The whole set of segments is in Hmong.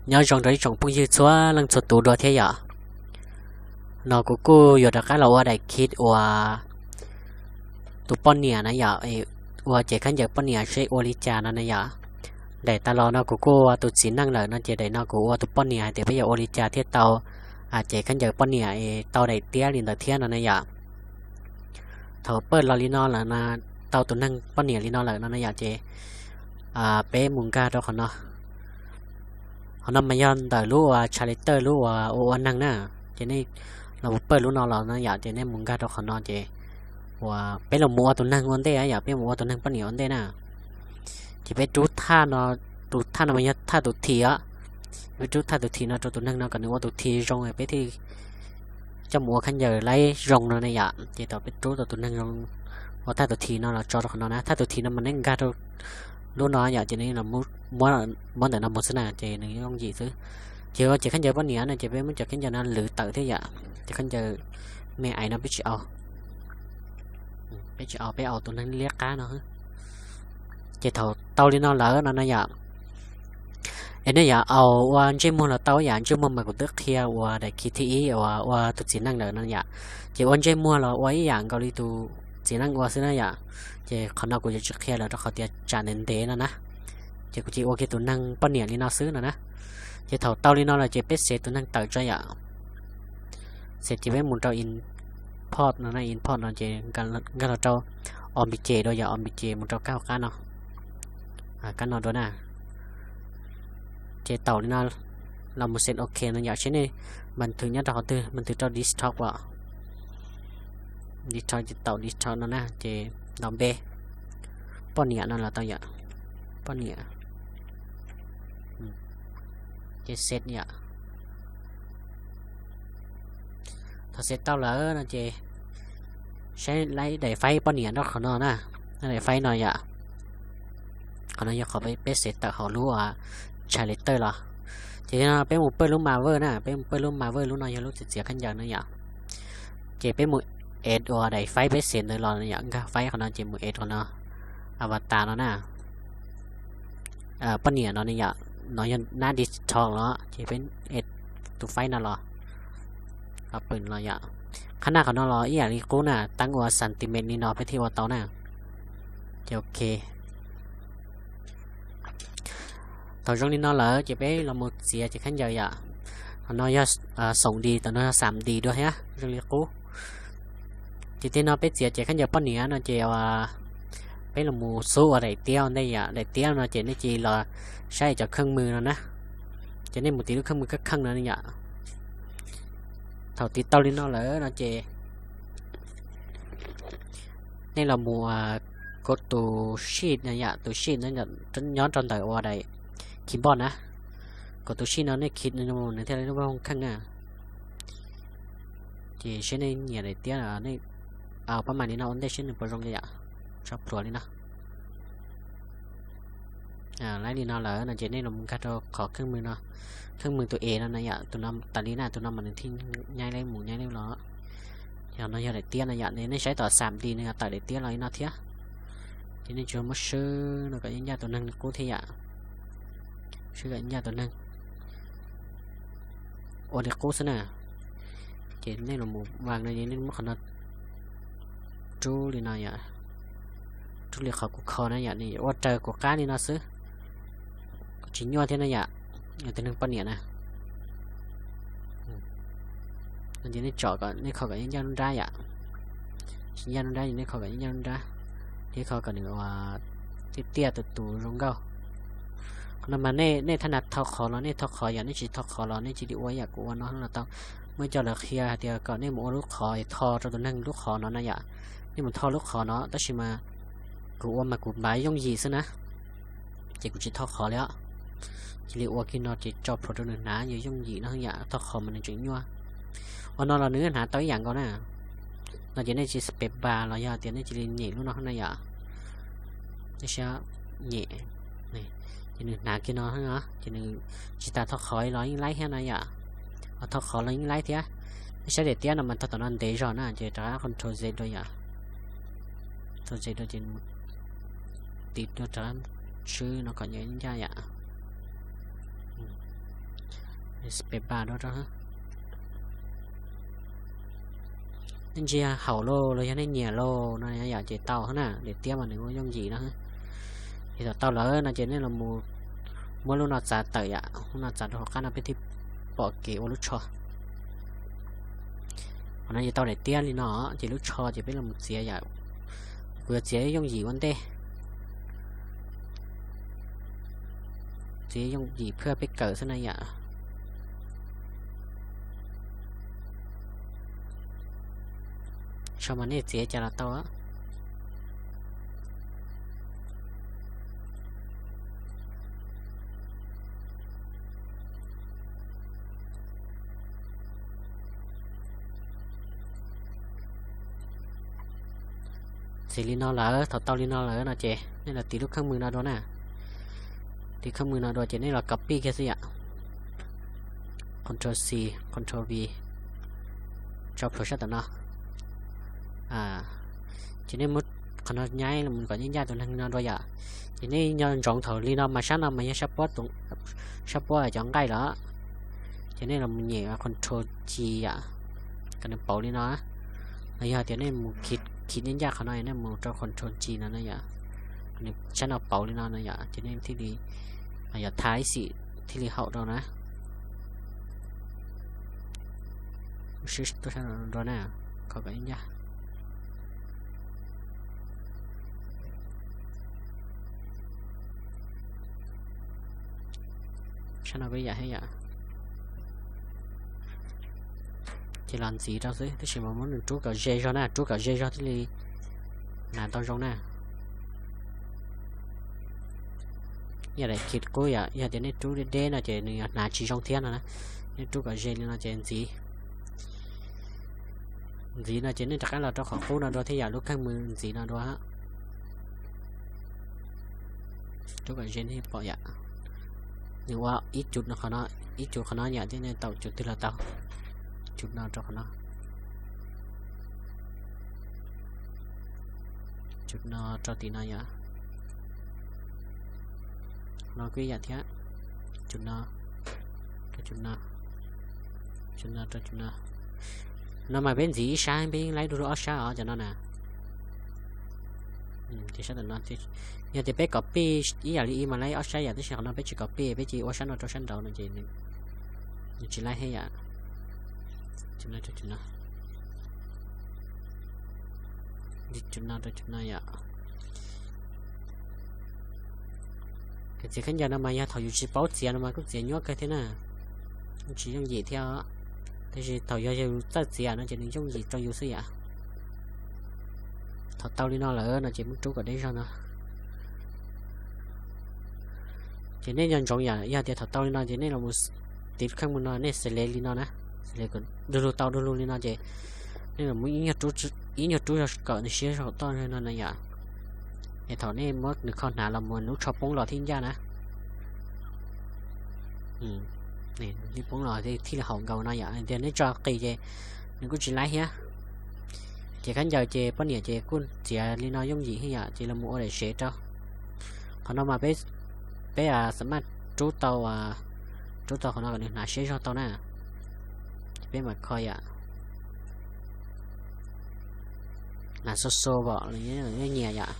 Nyob zoo rau ib tsoom phooj ywg txhua leej txhua tus dua thiab yom. No kuv kuj yuav rov qab los ua daim khib uas tus poj niam na yom, ua cev khaub ncaws poj niam seb ua li cas no na yom. Daim tas los no kuv kuj ua tus txiv neej lawm no ces daim no kuv ua tus poj niam hais tias peb yuav ua li cas thiaj tau cev khaub ncaws poj niam es tau daim tiab li ntawd thiab no na yom. Thaum pawj los li no lawm, tau tus neeg poj niam li no lawm no na yom ces peb mus nkag rau qhov no. Qhov no mas yog ntawm lub uas tsha li tawj lub uas ua ua neeg na. Ces nej los mus pawj lub no los no yom ces nej mus nkag rau qhov no ces uas peb los mus ua tus neeg ua ntej yom, peb mus ua tus neeg poj niam ua ntej na. Ces peb rub thaj no, tus thaj no mas yog thaj tus thim os. Peb rub thaj tus thim no rau tus neeg no kom nws ua tus thim zoo peb thiaj coj mus ua khaub ncaws laib zoo no ne yom. Ces thaum peb rub tau tus neeg zoo ua thaj tus thim no los tso rau qhov no na, thaj tus thim no mas nej nkag rau lub no yom ces nws muab ntawm no mus xwb na ces nws yooj yim xwb. Ces ua cev khaub ncaws poj niam no ces peb muab cov khaub ncaws no lwv tawm thiab yom. Ces khaub ncaws me ais no peb tsis au, peb tsis au, peb au tus neeg liab qab no. Ces thaum tau li no lawm no no yom, es nej yam au ua ntsej muag los tau yam, ntsej muag mas kuv twb qhia ua daim khib thib ib uas ua tus txiv neej lawm no yom. Ces ua ntsej muag los ua ib yam nkaus li tus txiv neej ua xwb na yom. Ces qhov no kuv yuav tsis qhia lawm rau qhov tias tsam ntev ntev no na. Ces kuv cia ua kiag tus neeg poj niam li no xwb no na. Ces thaum tau li no lawm ces peb xev tus neeg tawm tso yom. Xev ces peb mus rau import no na, import no ces nkag los rau Omnichannel dua yom, Omnichannel mus rau kab hauv qab no, kab no dua na. Ces tau li no los mus xev ok no yom, seb nej mas thwm nyob rau qhov twg, mas thwm rau desktop os. Desktop ces tau desktop no na ces ntaus npe poj niam no los tau yom, poj niam. Ces xev yom. Thaum xev tau lawm no ces saib laib daim faib poj niam nyob qhov no na, daim faib no yom. Qhov no yog qhov peb xev tawm hauv lub tsha li tawj los. Ces no peb mus pawj lub mavers na, peb mus pawj lub mavers, lub no yog lub txiav txiav khaub ncaws no yom. Ces peb mus add ua daim faib peb xev ntawd los yom, nkag faib qhov no ces mus add qhov no, avatar no na. Poj niam no ne yom, no yog nab desktop los ces peb add tus faib no los, pw los yom. Qhab naj qhov no los ib yam li qub na, teeb ua centimeter li no peb thiaj ua tau na. Ces ok. Thaum zoo li no lawm ces peb los mus txiav cev khaub ncaws yom. Qhov no yog xoom D, tam no yog xam D dua thiab, zoo li qub. Ces tej no peb txiav cev khaub ncaws poj niam no ces peb los mus xub ua daim tiab ua ntej yom, daim tiab no ces nej cia li los saib cov kheej mws no na. Ces nej mus tiv lub kheej mws kheej kheej no yom. Thaum tiv tau li no lawm no ces nej los mus kov tus shift na yom, tus shift nyob rau ntawm ua daim keyboard na. Kov tus shift no nej khij nws thiaj li lub vaj hooj kheej na. Ces seb nej nyiam daim tiab, nej au pab mam li no ua ntej seb nws puas zoo li yom. Tso plhuav li no. Laib li no lawm no ces nej los nkag rau qhov kheej mws no, kheej mws tus es no na yom, tus no tas li na, tus no mas nws thiaj nyaib laib mus nyaib laib los. Yog no yog daim tiab no yom, nej saib tom xam D nws tawm daim tiab los li no thiab. Ces nej tsuas muab swb no kom yeej ncaj tus neeg li qub thiab yom. Swb kom ncaj tus neeg ua li qub xwb na. Ces nej los mus vas no, nej muab qhov no rub li no yom, rub li qhov kuv kho na yom, nws ua raws kuv qab li no xwb. Kuv tsis nyuaj thiab na yom, tus neeg poj niam na. Ces nej tsom kom nej kho kom yeej ncaj lub nrab yom. Tsis ncaj lub nrab ces nej kho kom yeej ncaj lub nrab, thiab kho kom nws ua tiaj tiaj tus tus zoo nkauj. Qhov no mas nej thaj nav tho qhov los nej tho qhov, yog nej tsis tho qhov los nej cia li ua yam kuv ua no los tau. Muaj cov lawv qhia hais tias kom nej mus ua lub qhov es tho rau tus neeg lub qhov no na yom. Nej mus tho lub qhov no tab sis mas kuv ua mas kuv npav yooj yim xwb na, ces kuv tsis tho qhov li os. Cia li ua kiag no ces tso plhuav rau nws hnav yuav yooj yim no yom, tho qhov mas nws tseem nyuaj. Ua no los nws hnav tau ib yam nkaus na. No ces nej cia space bar los yog tias nej cia li nyem lub no na yom. Nej saib, nyem, ces nws hnav kiag no, ces nws tsis tas tho qhov los yeej laib thiab na yom. Ho tho qhov los yeej laib thiab. Nej saib daim tiab no mas tho tom no ntev zog na ces rov qab control Z rau yom. Control Z rau ces tiv rau rov swb no kom nws ncaj yom. Space bar rau rau. Nej ntsia haum lauj los yog nej nyiam lauj no yom ces tau na, daim tiab mas nws ua yooj yim no. Ces thaum tau lawm no ces nej los mus muab lub no txav tawm yom, lub no txav rau hauv qab no peb thiaj pom kev ua lub tsho. Qhov no ces tau daim tiab li no ces lub tsho ces peb los mus txiav yom. Kuv yuav txiav yooj yim ua ntej, txiav yooj yim phaj peb kawm xwb na yom. Tsho mas nej txiav cas los tau. Txiav li no lawm, thaum tau li no lawm no ces nej los tiv lub kheej mws no dua na. Tiv kheej mws no dua ces nej los copy kiag xwb yom. Control C, Control V, tso plhuav sab tom no. Ces nej muab qhov no nyaib los kom ncaj ncaj tus neeg no dua yom. Ces nej nco ntsoov thaum li no mas sab no mas yog sab puab, sab puab cov nqaij los. Ces nej los nyem Control G yom, kom nws pauv li no. Los yog tias nej mus khi ncaj ncaj qhov no nej mus rau Control G no na yom, kom nws sab no pauv li no na yom ces nej thiaj li yog tha ib xim thiaj li haum rau na. Sab no dua na, kho kom ncaj. Sab no kuj yam thiab yom. Ces los ntxiv rau xwb, tab sis mas muab nws rub kom ze zog na, rub kom ze zog thiaj li hnav tau zoo na. Yog daim khi qub yom, yog tias nej rub deb deb no ces nws yuav hnav tsis zoo thiab no na. Nej rub kom ze li no ces ntxiv. Ntxiv no ces nej rov qab los rau qhov qub no dua thiab yom, lub kheej mws ntxiv no dua. Rub kom ze nej pom yom. Nws ua ib cus no qhov no, ib cus qhov no yom, thiab nej tau cus twg los tau. Cus no rau qhov no. Cus no rau tim no yom. Qhov no kuj ib yam thiab. Cus no rau cus no, cus no rau cus no. No mas peb ntxiv ib sab, peb yeej laib du lug ob sab os cov no na. Ces sab tom no, yog tias peb copy ib yam li ib mas laib ob sab yom, tab sis qhov no peb tsis copy, peb cia ua sab no rau sab nraud no ces nws tsis laib thiab yom. Cus no rau cus no, cus no rau cus no yom. Kev txiav khaub ncaws no mas yog thaum yus tsis paub txiav no mas kuj txiav nyuaj kawg thiab na, kuj tsis yooj yim thiab. Tab sis thaum yog yus txawj txiav no ces nws yooj yim rau yus xwb yom. Thaum tau li no lawm no ces muab rub kom deb zog no. Ces nej nco ntsoov yom, yog tias thaum tau li no ces nej los mus tiv kheej mus no nej select li no na, select kom du lug tau du lug li no ces nej los muab ib nyuag rub zog kom nws siab zog toj no na yom. Es thaum nej muab nws kho hnav los mus lub tsho poob los thiaj ncaj na. Li poob los thiaj li haum nkaus no yom, tias nej tso qis ces nws kuj tsis laib thiab. Ces khaub ncaws ces poj niam ces kuj txiav li no yooj yim thiab yom, ces los mus ua daim sev rau. Qhov no mas peb, peb xam maj rub tau, rub tau qhov no kom nws hnav siab zog tau na. Peb mam kho yom. Hnav xo xo pom los nyiam yom.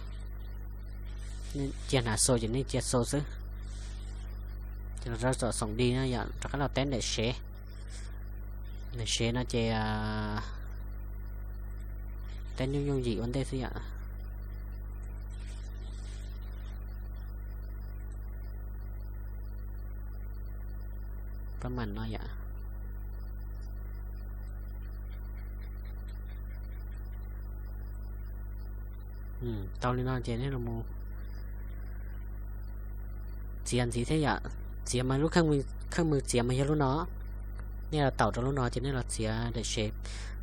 Cia hnav xo ces nej cia xo xwb. Ces los rau txom xoom di no yom, rov qab los teb daim sev. Daim sev no ces teb nyuj yooj yim ua ntej xwb yom. Pab mam no yom. Tau li no ces nej los mus txiav ntxiv thiab yom. Txiav mas lub kheej mws txiav mas yog lub no. Nej los taum rau lub no ces nej los txiav daim sev,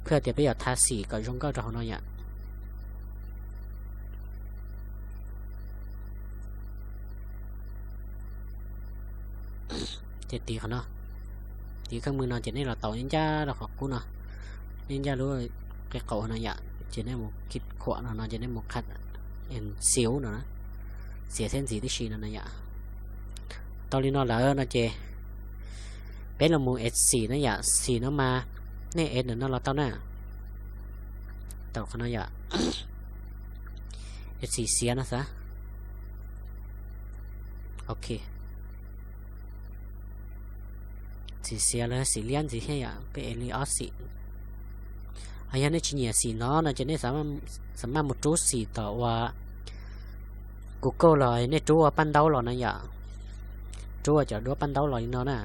phwj tias peb yuav tha xim kom zoo nkauj rau hauv no yom. Ces tiv qhov no, tiv kheej mws no ces nej los taum ncaj rau qhov qub no, nej ncaj lub qe qaum no yom, ces nej mus khi khuam no no ces nej mus qha xiv no, txiav thiab ntxiv tib si no no yom. Tau li no lawm no ces Peb los mus F xim no yom, xim no mas nej F no los tau na. Tau qhov no yom, F xim xiav no xav. Ok, xim xiav los xim liab ntxiv thiab yom, peb F li ob xim. Yog nej tsis nyiam xim no no ces nej xam maj mus rub xim tom uas kuv kauj los nej rub ua paj ntaub los na yom. Rub ua cov duab paj ntaub los li no na.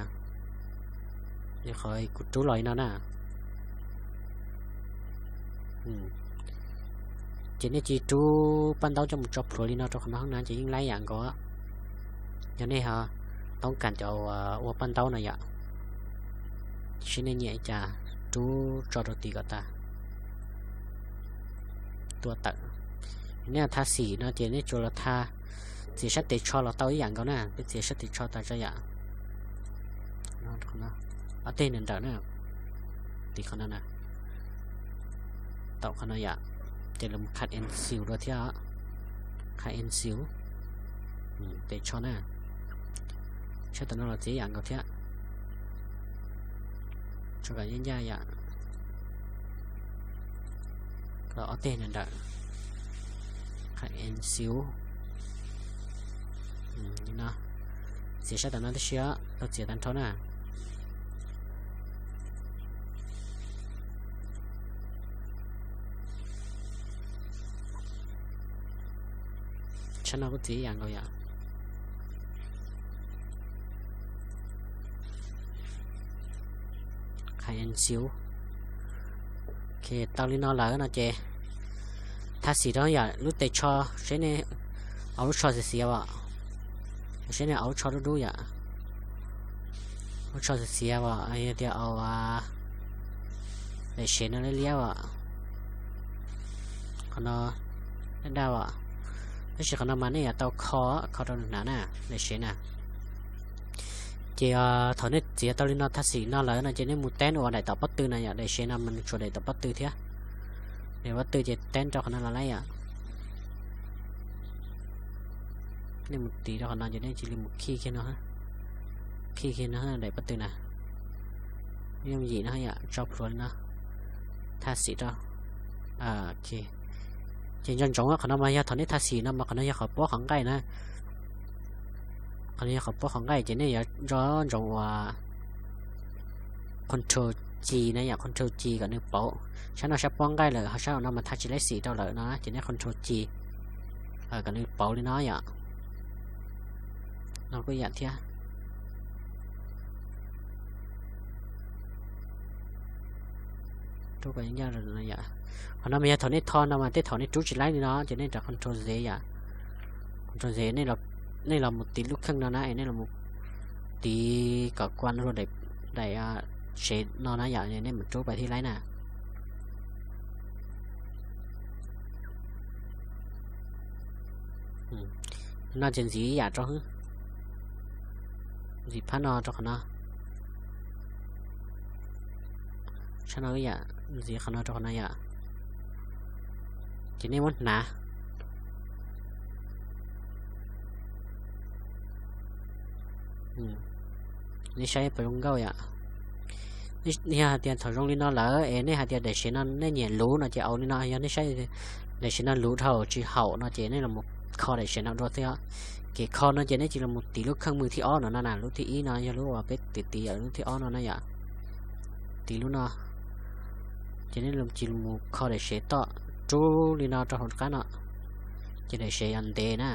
Qhov kuv rub los li no na. Ces nej cia li rub paj ntaub coj mus tso plhuav li no rau qhov no na ces yeej laib yam nkaus. Yog nej ho toob kas cov ua paj ntaub no yom, tiam sis nej nyiam cas rub tso rau tid kom tas. Tua tawm. Nej thaj xim no ces nej tsuas los thaj, txiav sab tes tsho los tau ib yam nkaus na, peb txiav sab tes tsho tas tso yom. Ob teg nrawm nrawm na, tiv qhov no na, tau qhov no yom, ces los mus qham N xiu dua thiab, qham N xiu, tes tsho na, sab tom no los txiav yam nkaus thiab, tso kom ncaj ncaj yom. Ob teg nrawm nrawm, qham N xiu, li no, txiav sab tom no tib si, tau txiav tag nrho na. Sab no kuj txiav yam nkaus yom. Qham N xiu. Tau li no lawm no ces thaj xim rau yom, lub tes tsho, seb nej, au lub tsho xiav xiav os, seb nej au lub tsho dub dub yom, lub tsho xiav xiav os, yog tias au daim sev no liab liab os, qhov no daj daj os, tab sis qhov no mas nej yuav tau kho, kho rau nws hnav na, daim sev na. Ces thaum nej txiav tau li no thaj xim no lawm no ces nej mus teb uas daim tom pob tw na yom, daim sev no mas nws tshuav daim tom pob tw thiab. Daim pob tw ces teb rau qhov no los laib yom. Nej mus tiv rau qhov no ces nej cia li mus khij kiag no, khij kiag no daim pob tw na. Yooj yim no yom, tso plhuav li no, thaj xim rau. Ces nco ntsoov qhov no mas yog thaum nej thaj xim no mas qhov no yog qhov puab qhov nqaij na. Qhov no yog qhov puab qhov nqaij ces nej yuav nco ntsoov uas control G na yom, control G kom nws pauv. Sab no sab puab nqaij lawm ho sab no mas thaj tsis laib xim rau lawm no ces nej control G kom nws pauv li no yom. No kuj yam thiab. Qhov no mas yog thaum nej tho no mas tej thaum nej rub tsis laib li no ces nej rov control Z yom. Control Z, nej los mus tiv lub kheej no na, es nej los mus tiv kom kua no rau daim sev no na yom, nej mus rub pais thiaj laib na. No ces ntxiv ib yam rau, ntxiv phab no rau qhov no. Sab no ib yam, ntxiv qhov no rau qhov no yom. Ces nej muab hnav. Nej saib puas zoo nkauj yom. Yog hais tias thaum zoo li no lawm es nej hais tias daim sev no nej nyiam luv no ces au li no, yog nej saib daim sev no luv dhau tsis haum no ces nej los kho daim sev no dua thiab. Kev kho no ces nej cia li los mus tiv lub kheej mws thib ob no na, lub thib ib no yog lub uas peb tiv tiv yom, lub thib ob no na yom. Tiv lub no, ces nej cia li mus kho daim sev tom rub li no rau hauv qab no, ces daim sev yog ntev na.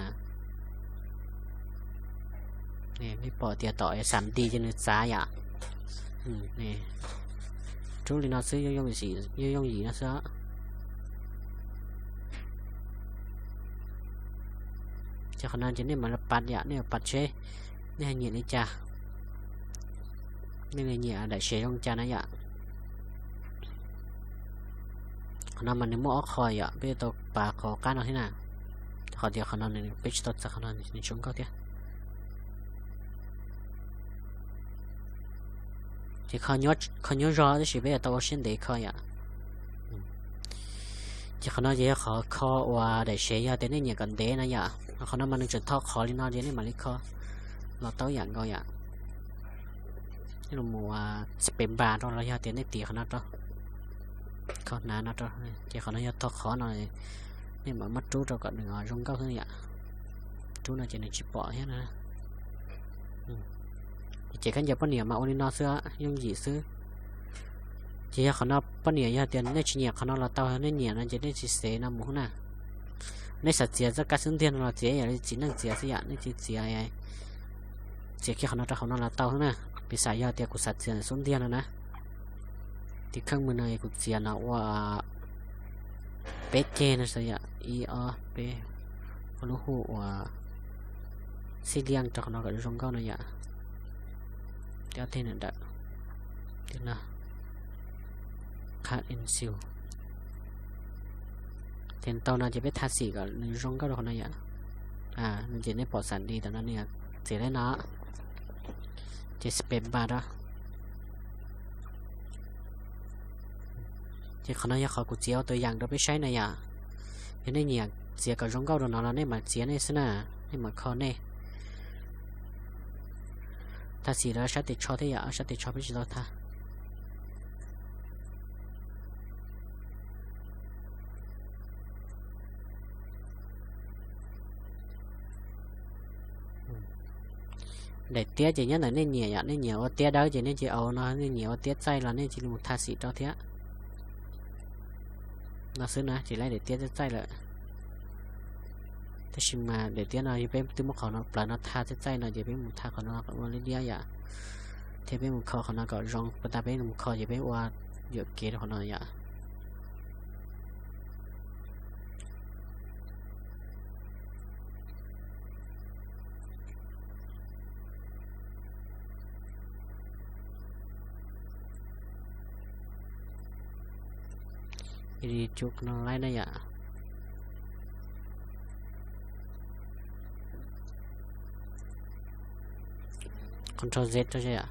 Nej pom tias tom xam nti ces nws txav yom. Rub li no xwb, yooj yooj yim no xwb. Ces qhov no ces nej mam li pas yom, nej yuav pas seb nej ho nyiam li cas, nej li nyiam daim sev zoo li cas na yom. Qhov no mas nws muaj ob qho yom, peb yuav tau pas qhov qab no thiab na. Qhov tias qhov no nws, peb tsis tau txav qhov no, nws tsis zoo nkauj thiab. Ces kho nyuaj zog tab sis peb yuav tau ua siab ntev kho yom. Ces qhov no ces yog qhov kho uas daim sev yog tias nej nyiam kom ntev na yom. Qhov no mas nws tseem tho qhov li no ces nej mam li kho los tau yam nkaus yom. Los mus space bar rau los yog tias nej tiv qhov no rau, kho hnav no rau, ces qhov no yog tog qhov no, nej mam muab rub rau kom nws zoo nkauj xwb yom. Rub no ces nws tsis pom thiab na. Ces khaub ncaws poj niam mas ua li no xwb, yooj yim xwb. Ces yog qhov no poj niam yog tias nej tsis nyiam qhov no los tau, nej nyiam no ces nej tsis xev no mus na. Nej xav txiav txoj kab xub ntiag no los txiav ib yam li txiv neej txiav xwb yom, nej tsis txiav, txiav kiag qhov no rau hauv no los tau xwb na. Piv xam yog tias kuv xav txiav ntawm xub ntiag no na, tiv kheej mws no kuv txiav no ua peb ceg no xwb yom, ib ob peb, ua lub hu ua xij liaj rau qhov no kom zoo nkauj no yom. Cov tej na dawm, cut and sew. Ces tau no ces peb tha xim kom nws zoo nkauj rau qhov no yom. Ces nej pom xam li tam no nws txiav li no, ces space bar rau. Ces qhov no yog qhov kuv txiav ua tus yam rau peb saib na yom. Yog nej nyiam txiav kom zoo nkauj rau no los nej mam txiav nej xwb na, nej mam kho nej. Tha xim rau sab tes tsho thiab yom, sab tes tsho peb tsis tau tha. Daim tiab ces nyob ntawm nej nyiam yom, nej nyiam ua tiab dawb ces nej cia li ua no, nej nyiam ua tiab txaij los nej cia li mus tha xim rau thiab. No xwb na, tsis laib daim tiab txaij lawm. Tab sis mas daim tiab no yog peb twb muab qhov no plawv no tha txaij txaij no ces peb mus tha qhov no kom ua liab liab yom, thiab peb mus kho qhov no kom zoo, puas tas peb mus kho ces peb ua yuam kev rau qhov no yom. Li cub qhov no laib na yom. Control Z rau yom.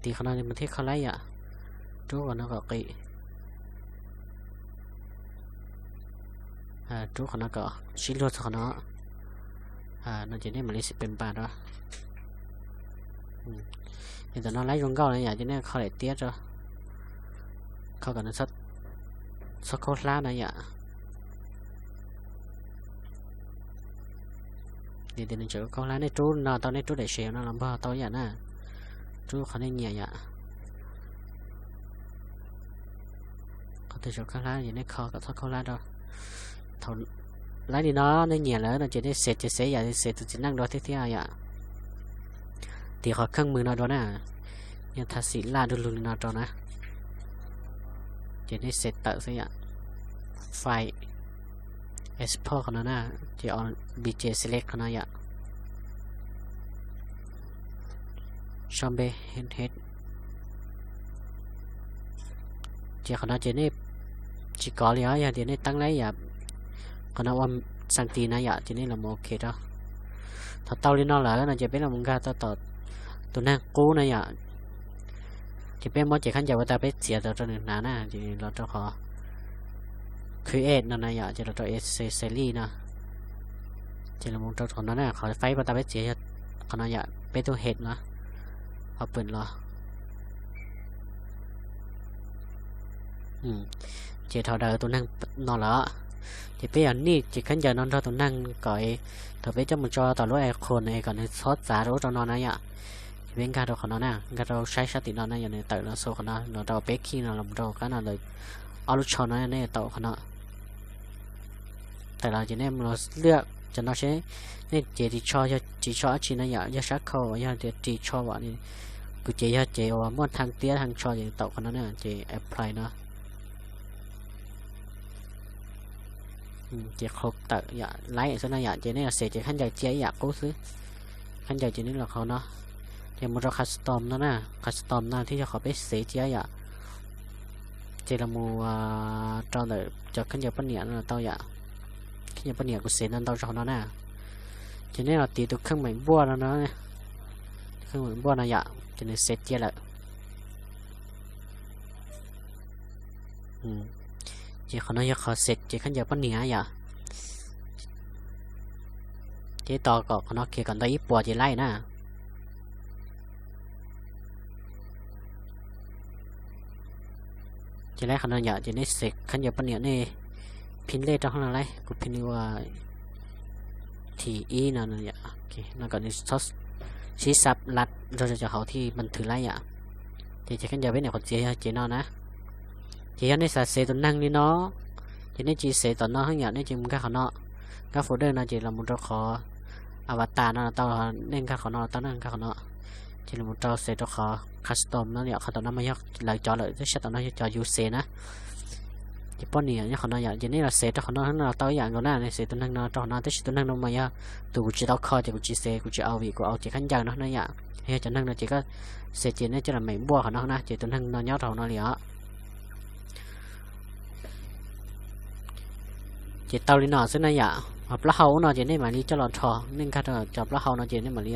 Tiv qhov no mus thiab kho laib yom. Rub qhov no kom qis. Rub qhov no kom sib luag txog qhov no. No ces nej mam li space bar rau. Yog tam no laib zoo nkauj na yom, ces nej kho daim tiab rau, kho kom nws txhob khaub hlab na yom. Tias nws tseem khaub hlab, nej rub no tau, nej rub daim sev no los npog tau yam na. Rub qhov nej nyiam yom. Qhov twg tseem khaub hlab ces nej kho kom txhob khaub hlab rau. Thaum laib li no nej nyiam lawm no ces nej xev ces xev yam li xev tus txiv neej dua thiab thiab yom. Tiv qhov kheej mws no dua na, yog tha xim laj du lug li no rau na. Ces nej xev tawm xwb yom. File, export qhov no na, ces B J select qhov no yom. Sau npe, head. Ces qhov no ces nej tsis kov li os, yog tias nej teeb laib yam qhov no ua xaa tis na yom, ces nej los mus ok rau. Thaum tau li no lawm no ces peb los mus nkag tau tom tus neeg qub na yom. Ces peb muab cev khaub ncaws ua tag peb txiav tau rau nws hnav na, ces los rau qhov create no na yom, ces los rau accessory no. Ces los mus rau qhov no na, qhov faib ua tag peb txiav yog qhov no yom, peb tug head no, ho pwm los. Ces dhau daws tus neeg no lawm, ces peb yog nij cev khaub ncaws no nrog tus neeg kom thaum peb coj mus tso tom lub icon es kom nws txhob txav rau ub rau no na yom. Ces peb nkag rau qhov no na, nkag rau saib sab tim no na, yog nws tawm los xu qhov no los rau peb khij no los rau qab no lawm, ob lub tsho no nej tau qhov no. Tawm los ces nej los liaj cov no seb nej cev ris tsho yog ris tsho dab tsi na yom, yog sab khau yog tias ris tsho vam. Kuv cev yog cev uas muaj thaj tiab thaj tsho ces tau qhov no na, ces apply no. Ces qhau tawm yom, laib xwb na yom, ces nej los xev cev khaub ncaws cia ib yam qub xwb. Khaub ncaws ces nej los qhov no, ces mus rau custom no na, custom no thiaj yog qhov peb xev cia yom. Ces los mus rau ntawm cov khaub ncaws poj niam no tau yom. Khaub ncaws poj niam kuv xev ntau ntau rau qhov no na. Ces nej los tiv tus kheej meem npuaj no, kheej meem npuaj no yom, ces nws xev cia lawm. Ces qhov no yog qhov xev cev khaub ncaws poj niam yom. Neb tos kom qhov no kiag kom ntau ib puas ces laib na. Ces laib qhov no yom, ces nej xav khaub ncaws poj niam nej phim lej rau hauv no laib, kuv phim ua thim ib no, no kom nws txhob sib xab lab rau cov hauv thiaj npas thwv laib yom. Ces cov khaub ncaws poj niam qhov txiav yog ces no na. Ces yog nej xav xav tus neeg li no, ces nej cia li xav tom no yom, nej cia li mus nkag qhov no, nkag folder no ces los mus rau qhov avatar no tau, nej nkag qhov no tau na, nkag qhov no. Ces los mus rau xav rau qhov custom no yom, qhov tom no mas yog lawv cov lawm, tab sis tom no yog cov yus xav na. Ces poj niam nyob qhov no yom, ces nej los xav rau qhov no los tau ib yam nkaus na, nej xav tus neeg no rau qhov no, tab sis tus neeg no mas yog tus kuv tsis tau kho ces kuv tsis xav, kuv tsis au vim kuv au ces khaub ncaws no na yom. Yog cov neeg no ces koj xav ces nej coj los meem npuaj qhov no na, ces tus neeg no nyob rau hauv no li os. Ces tau li no xwb na yom, ho plaub hau ub no ces nej mam li coj los rho, nej nkag rau cov plaub hau no ces nej mam li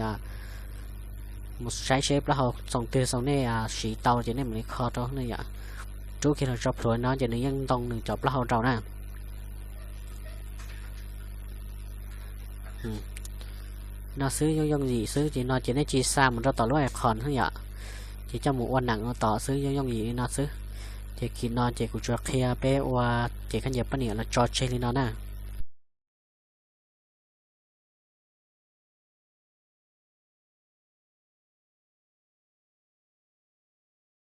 mus saib seb plaub hau xoo twg xoo nej siv tau ces nej mam li kho rau na yom. Rub kiag los tso plhuav no ces nws yeej ntoo nws cov plaub hau rau na. No xwb yooj yooj yim xwb, ces no ces nej cia li xa mus rau tom lub icon xwb yom. Ces coj mus ua neem ua tod xwb, yooj yooj yim li no xwb. Ces kis no ces kuv tsuas qhia peb ua ces khaub ncaws poj niam los tso tseg li no na.